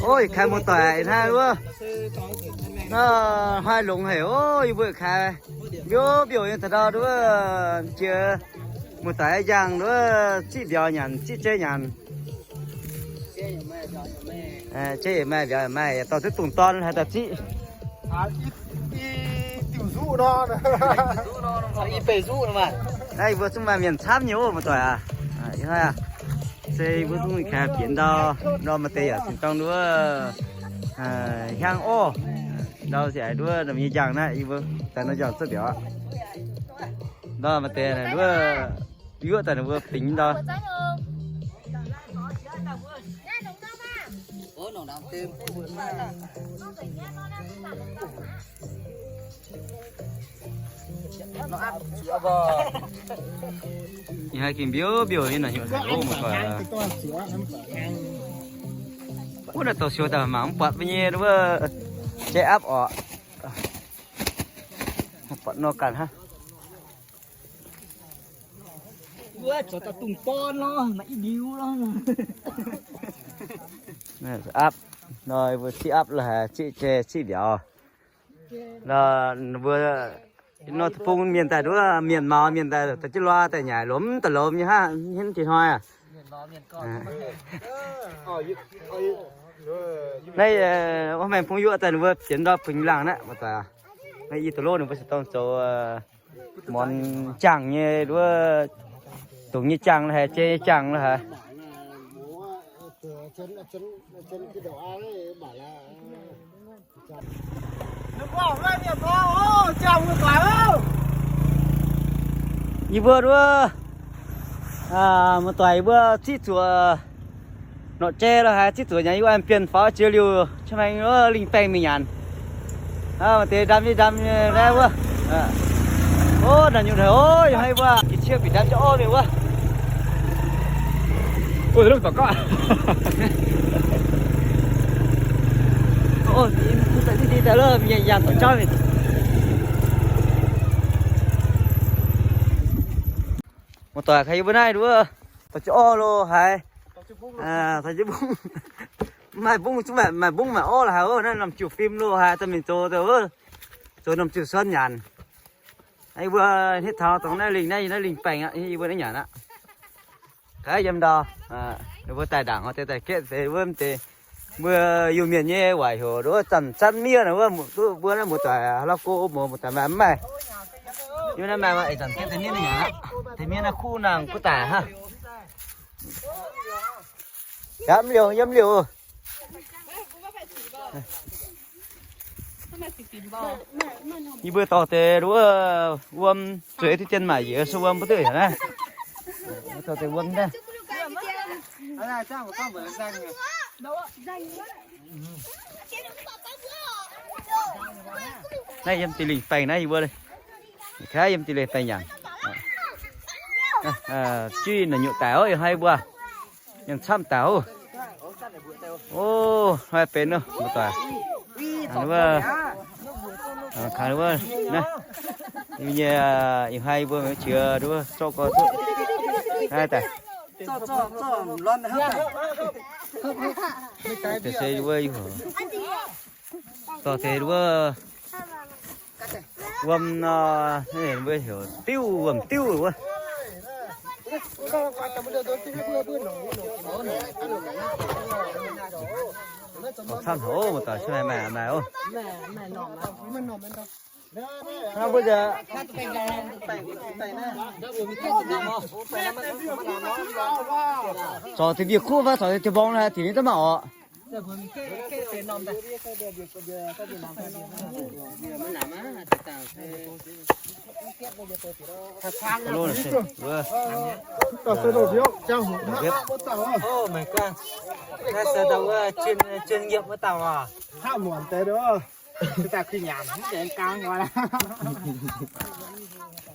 Ov, yietc kaaix muoz-doic hnangv wuov. Nor, hnoi longx haic ov, yie mbuo yietc kaaix mbiouv mbiouh nyei taux ndau nduov jiex muoz-doic njang nduov ziqv mbiauz nyanc, ziqv jeiv nyanc. Jeiv yaac maaih, mbiauz yaac maaih, yaac dorh duqv dungz dorn haaix dauh ziqv. Naaiv yie mbuo zungv maaih mienh camv nyei ov, muoz-doic aac. Se yie mbuo zungv kaaix bienx ndau, ndau maaih deix yaac cingx dongh nduov hiaangv orv. Ndau se aaix nduov norm nyei njang naaiv, yie mbuo daaih nor njang zuov mbiauz aqv. Ndau maaih deix naaic nduov yuoqv daaih ninh mbuo fingx ndau. Ih hnoi gengh mbiouv mbiouh nyei naaic, heuc haic ov, muoz-doic. Wuov naaic dorh siou daaih mangc mv buatc mbuo nyei wuov jai aapv orqc. Buatc nor ganh hnangv. Wuov zoux daaih dungz dorn lorqc, maaih i liuz lorqc. Aapv, nor mbuo ziqv aapv lorqc haic, ziqv jai ziqv mbiauz. Nor mbuo nor deic-bung mienh daaih nduov mienh maux mienh daaih, daaih jienv loa daaih nyanc lomh daaih lomh nyei hnangv, henv jiex hnoi aac. Naaiv wuov maengx bung yuoqv daaih ninh mbuo bienx ndau puix laangh naaiv, muoz-doic. Naaiv i da'lov ninh mbuo se dongh zoux muonz jangh nyei nduov, dongh nyei jangh lorqc haic, jai nyei jangh lorqc haic. Yie mbuo nduov, muoz-doic yie mbuo ziqv zuoqc norqc jai lorqc haic, ziqv zuoqc nyanc yie mbuo bienx faaux jiex liuz, cin maengx wuov lingh baengh mingh nyanc. Maaih deix ndam nyei ndam nyei naaiv wuov. Ov, naaic nyungc haic ov, yie hnoi yie mbuo jiez cie bieqc ndam jauv orv mingh wuov. Muoz-doic, kaaix yie mbuo naaiv nduov, dorh jienv orv lo haic. Dorh jienv mbungv, maaih mbungv, maaih mbungv maaih orv lo haic ov. Naaiv norm jiu fim lo haic, daaih mingh zoux, zoux norm jiu suonv nyanc. Yie mbuo hnetv taux dongh naaiv lingh, naaiv yie naaiv lingh baengh aqv, yie mbuo naaiv nyanc aqv. Kaaix yiem ndau, ninh mbuo daaih ndaangc deix daaih gaeqv deix wuov deix, mbuo Iu-Mienh nyei waac heuc nduov zanc zanv miev naaic wuov, mbuo naaiv muoz-doic hlauv-go muoz, muoz-doic maaih mv maaih. Yiem naaiv maaih eix zanc gaeqv deix miev naaiv nyanc aqv. Deix miev naaiv kuv nangh kuv daic hnangv. Yaac mv liouh, yiem liouh. Yie mbuo dorh deix nduov wuom zueiz duqv jien maaic yietc se wuom mbuo duqv heuc naaiv. Dorh deix wuom naaiv. Naaiv yiem deix lingh baengh naaiv yie mbuo, kaaix yiem deix lingh baengh nyanc. Juiv naaic nyutc daic ov, ih hnoi mbuo nyanc camv daic ov. Ov, hnoi benx wuov, muoz-doic. Wuov, kangx wuov, naaiv, yie nyei, ih hnoi mbuo mingh qiex nduov zorqv gorx duqv. Naaiv daaih. Deix se wuov, dorh deix wuov wuom nor, mbuo heuc diuv, wuom diuv wuov. Camv haic ov, muoz-doic, camv haic, maaih, maaih ov. Zorc deix mbiec kuv fai zorc deix mborng naaic, dingc ninh daaih mv baac orqc.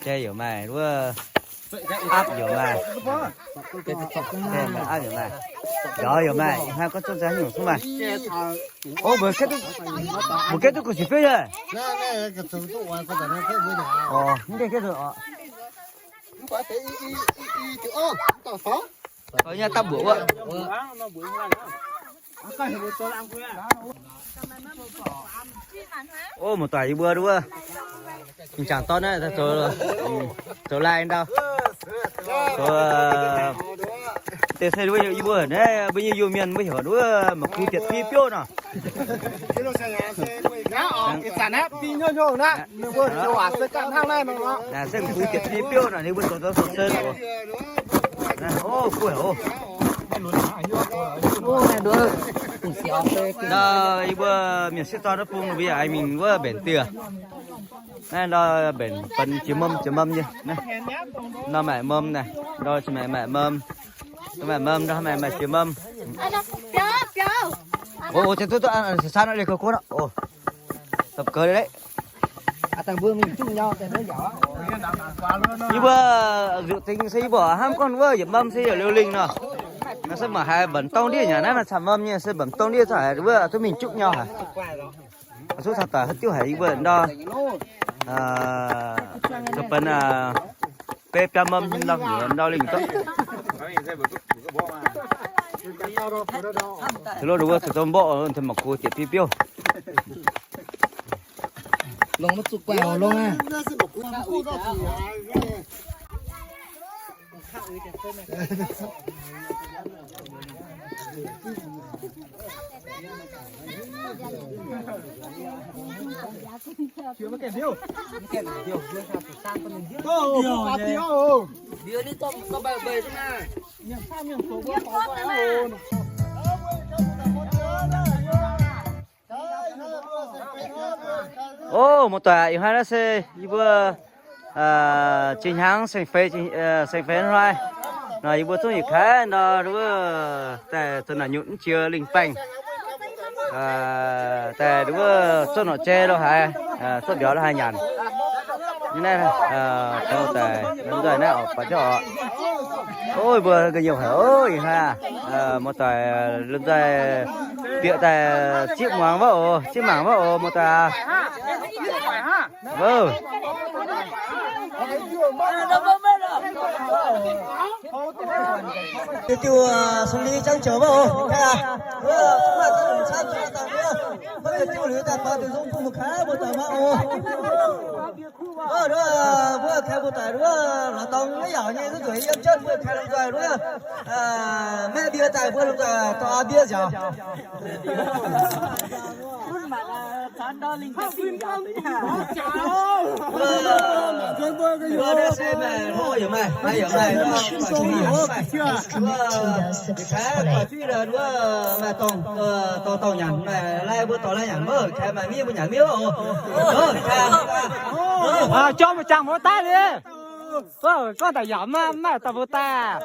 Jai yaac maaih, wuov aapv yaac maaih, aapv yaac maaih, mbiauz yaac maaih, ih hnoi gorngv zungv za'gengh nyungc zungv maaih. Ov, mbuo gaeqv duqv, mbuo gaeqv duqv gu'nyuoz fiuv nyei. Orqc, mv gaengh gaeqv duqv orqc. Nyei dapv mbuoqc wuov. O, muoz-doic yie mbuo nduov, ih zanc dorn naaiv zoux, zoux lai ndau, zoux, deix se nduov yie mbuo naaiv mbuo nyei Iu-Mienh mbuo heuc nduov ma'qu dietc biv biouv nor. Ih zanc naaiv biv hnyouv hnyouv naaiv, ninh mbuo zoux waac se ganh hnangv naaiv nor. Naaiv se ma'qu dietc biv biouv nor, ninh mbuo zoux zoux se oc. O, guv oc. Ndau yie mbuo mienh sieqv dorn wuov bung mbuo yaac aengx mingh wuov mbenc dieh. Naaiv ndau mbenc benx jiex mom jiex mom nyei. Naaiv ndau maaic mom naaiv, ndau maaic maaic mom, ndau maaic mom, ndau maaic maaic jiex mom. O, o, se duqv duqv, se saan liuz kouv kouv nor. O, dapv gaux leiz. Yie mbuo nzuqc dingc se yie mbuo hnamv gorngv wuov yietc mom se yietc liuz lingh nor. Naaiv se mangc haaix mbenc dorng ndiev nyanc naaiv, maaih camv mom nyei se mbenc dorng ndiev zungv haiz wuov duqv mingh juqv nyau haic. Zuqc caux daic haaix diuh haic yie mbuo ndau, zoux benx beiv biaa mom lorh nyuoz ndau lingh zorqv. Loz nduov wuov caux zoux mborqv, ma'qu dietc biv biouv. Longx maiv zuqc guaih oc, longx aqv. O, muoz-doic, ih hnoi naaiv se yie mbuo zinh hnyangx saeng-feix, saeng-feix hnoi nor, yie mbuo zungv yietc kaaix ndau wuov daaih zoux naaic nyutc mv jiex lingh baengh, daaih wuov zorqv norqc jai lo haaix, zorqv mbiauz lo haaix nyanc. Naaiv, taux daaih lomh nzoih naaiv oc, baac jienv oc. O, yie mbuo ga'nyiec haic oc, ih hnoi muoz-doic lomh nzoih bieqc daaih zieqv muangx wuov oc, zieqv mangc wuov oc, muoz-doic aac. Diuh diuh sung li jangv joux wuov oc. Mv baac daaih longc camv jiex dangh wuov, diuh liuz daaih taux diuh nzung bun mbuo kaaix mbuo daaih mangh oc. Mbuo kaaix mbuo daaih wuov lorz dorng maiv yaac nyei, zuqc nzueic yiem jienv mbuo kaaix lomh nzoih wuov, maiv mbie daaih mbuo lomh nzoih dorh mbie nziaauc. Jauv maaih jangx mbuo daaih liuz, gorngv daaih yaac maiv daaih mbuo daaih.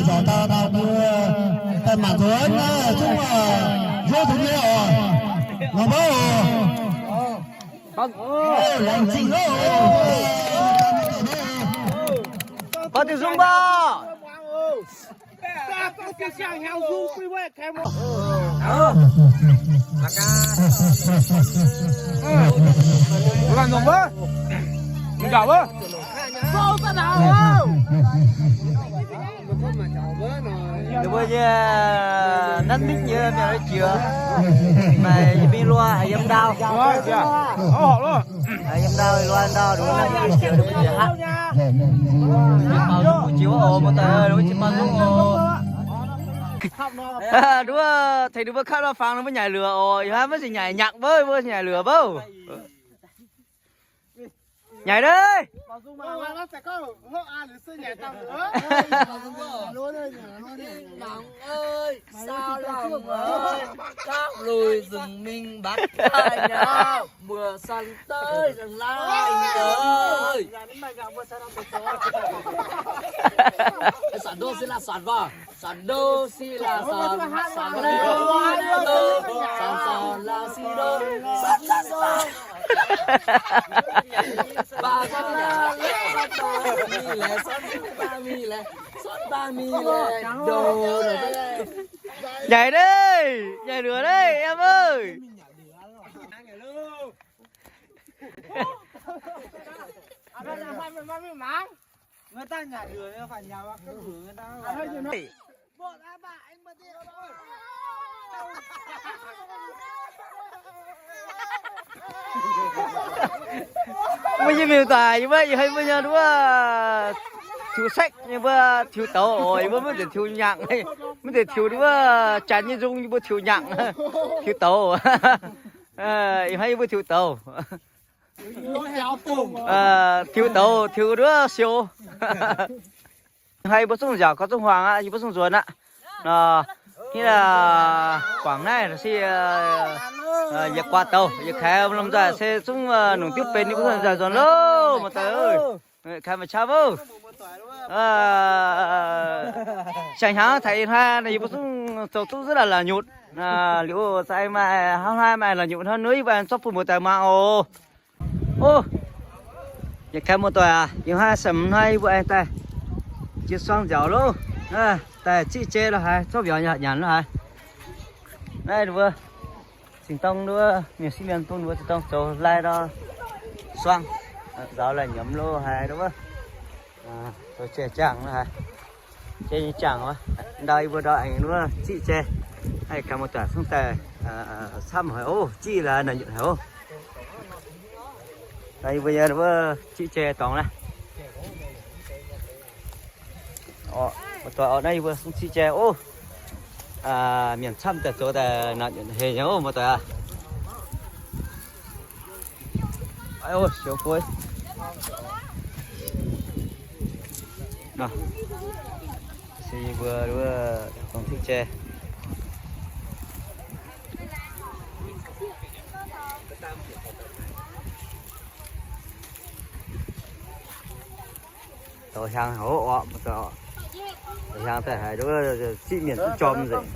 Zaux dau dau mbuo daaih mangc zuqc naaiv zungv nzouv tengx nyei oc. Nor mbuo oc. Laengz zingh oc. Baac diuh zungv mbuo. Ninh mbuo nyei nanv mingh nyei mienh jiex, maaih yie mingh luo haiz yiem ndau. Haiz yiem ndau luo ndau, ninh mbuo nanv mingh jiex, ninh mbuo jiex haav. Jiex maux nzung, jiex wuov oc, muoz-doic, ninh mbuo jiex maux nzung oc. Nduov, tengx ninh mbuo kapv nor fangx, ninh mbuo nyaaic luoqc oc. Ih hnoi maiv zeiz nyaaic nyakv mbouv, mbuo nyaaic luoqc mbouv. Nyaaic deix. Mbuo sanh deix sanh lai ơi. Sanh đô si la sanh ba. Sanh đô si la sanh, sanh đô, sanh sanh la si đô, sanh sanh sanh. Ba ba la la, sanh ba mi leh, sanh ba mi leh, sanh ba mi leh, đô. Nyaaic deix, nyaaic luoqc deix, em ơi. Mbuo nyei miuc-doic, yie mbuo ih hnoi mbuo nyei nduov tiux sekv nyei, mbuo tiux douz oc. Yie mbuo maiv zeiz tiux nyangc, maiv zeiz tiux nduov janx nyei nzung, yie mbuo tiux nyangc, tiux douz. Ih hnoi yie mbuo tiux douz. Tiux douz, tiux nduov siou. Ih hnoi yie mbuo zungv nziaauc gauh zungv huaang aqv, yie mbuo zungv nzuonx aqv. Nor, hnangv guangc naaiv se yietc guaax douz, yietc kaaix lomh nzoih se zungv nongc diuv benx yie mbuo zungv nzoih nzuonx loh, muoz-doic. Kaaix maaih qaqv oc. Siang-hnyangx taux ih hnoi yie mbuo zungv zoux duqv zunv la'nyutc. Liuz za'gengh maaih hnangv naaiv maaih la'nyutc hnangv nor yie mbuo zorqv bun muoz-doic mangc oc. Ov, yietc kaaix muoz-doic aac, ih hnoi semx hnoi yie mbuo aengx daaih jiex suang nziaauc loh. Daaih ziqv jai lo haaix, zorqv mbiauz nyanc lo haaix. Naaiv mbuo cingx dongh nduov mienh sieqv mienh bun mbuo cingx dongh zoux lai ndau suang, nzaaux lai nyiemz lo haaix nduov, zoux jai jaangh lo haaix, jai nyei jaangh wuov. Ndau yie mbuo ndau aengx nduov ziqv jai, haih gan muoz-doic cingx daaih camv haic oc, ziqv laaix naaic nyutc haic oc. Ndau yie mbuo nyei nduov ziqv jai dorngx naaiv. Muoz-doic oc, naaiv yie mbuo zungv ziqv jai oc. Mienh camv daaih zoux daaih naaic nyutc hec nyei oc, muoz-doic aac. Siou guei. Se yie mbuo nduov dongh ziqv jai. Douz hiaang haic oc, muoz-doic oc. Douz hiaang daaih haiz nduov ziqv mienh duqv jorm nzengc.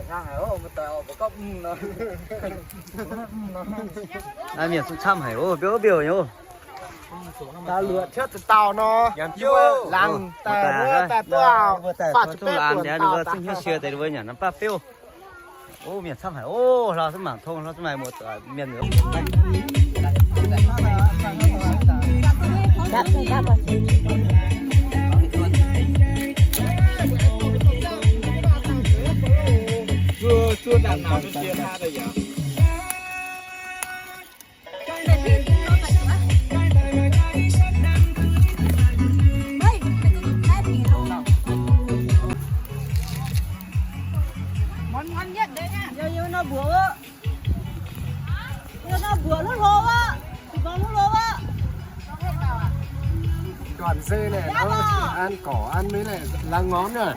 Naaiv mienh zungv camv haic oc, mbiouv mbiouh nyei oc. Daaih luoqc cuotv daaih dauh nor, laangz daaih wuov daaih buov, faah ziepc baeqv buonc daaih. Zungv hnyouv sie deix wuov nyanc norm baav fiuv. Ov, mienh camv haic oc. Hlauv zungv mangc tong, hlauv zungv maaih muoz-doic mienh. Toàn dê này nó ăn cỏ ăn mấy này lá ngón à.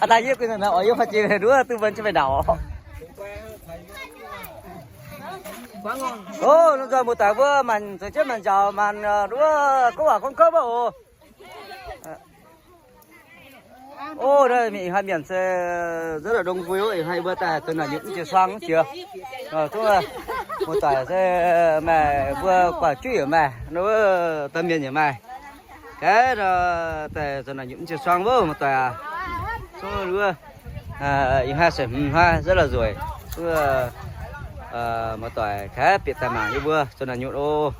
Aa, daaih yie guei naaic oix yiem haaix jiex nduov tư vấn cho mày đảo. Ov, lomh nzoih muoz-doic mbuo maanc zoux jienv maanc njaaux maanc nduov gorngv waac gorngv kouv mbuo oc. Ov, mingh haaix mienh se rất là đông vui ov, ih hnoi mbuo daaih zoux naaic nyutc mv jiex suang mv jiex. Zungv muoz-doic se maaih mbuo guaax juiv yaac maaih, wuov domh mienh yaac maaih. Gaax nor, daaih zoux naaic nyutc mv jiex suang wuov muoz-doic aac. Zungv wuov, ih hnoi se hmz hnoi rất là nzueic. Wuov muoz-doic kaaix bieqc daaih mangc yie mbuo zoux naaic nyutc oc.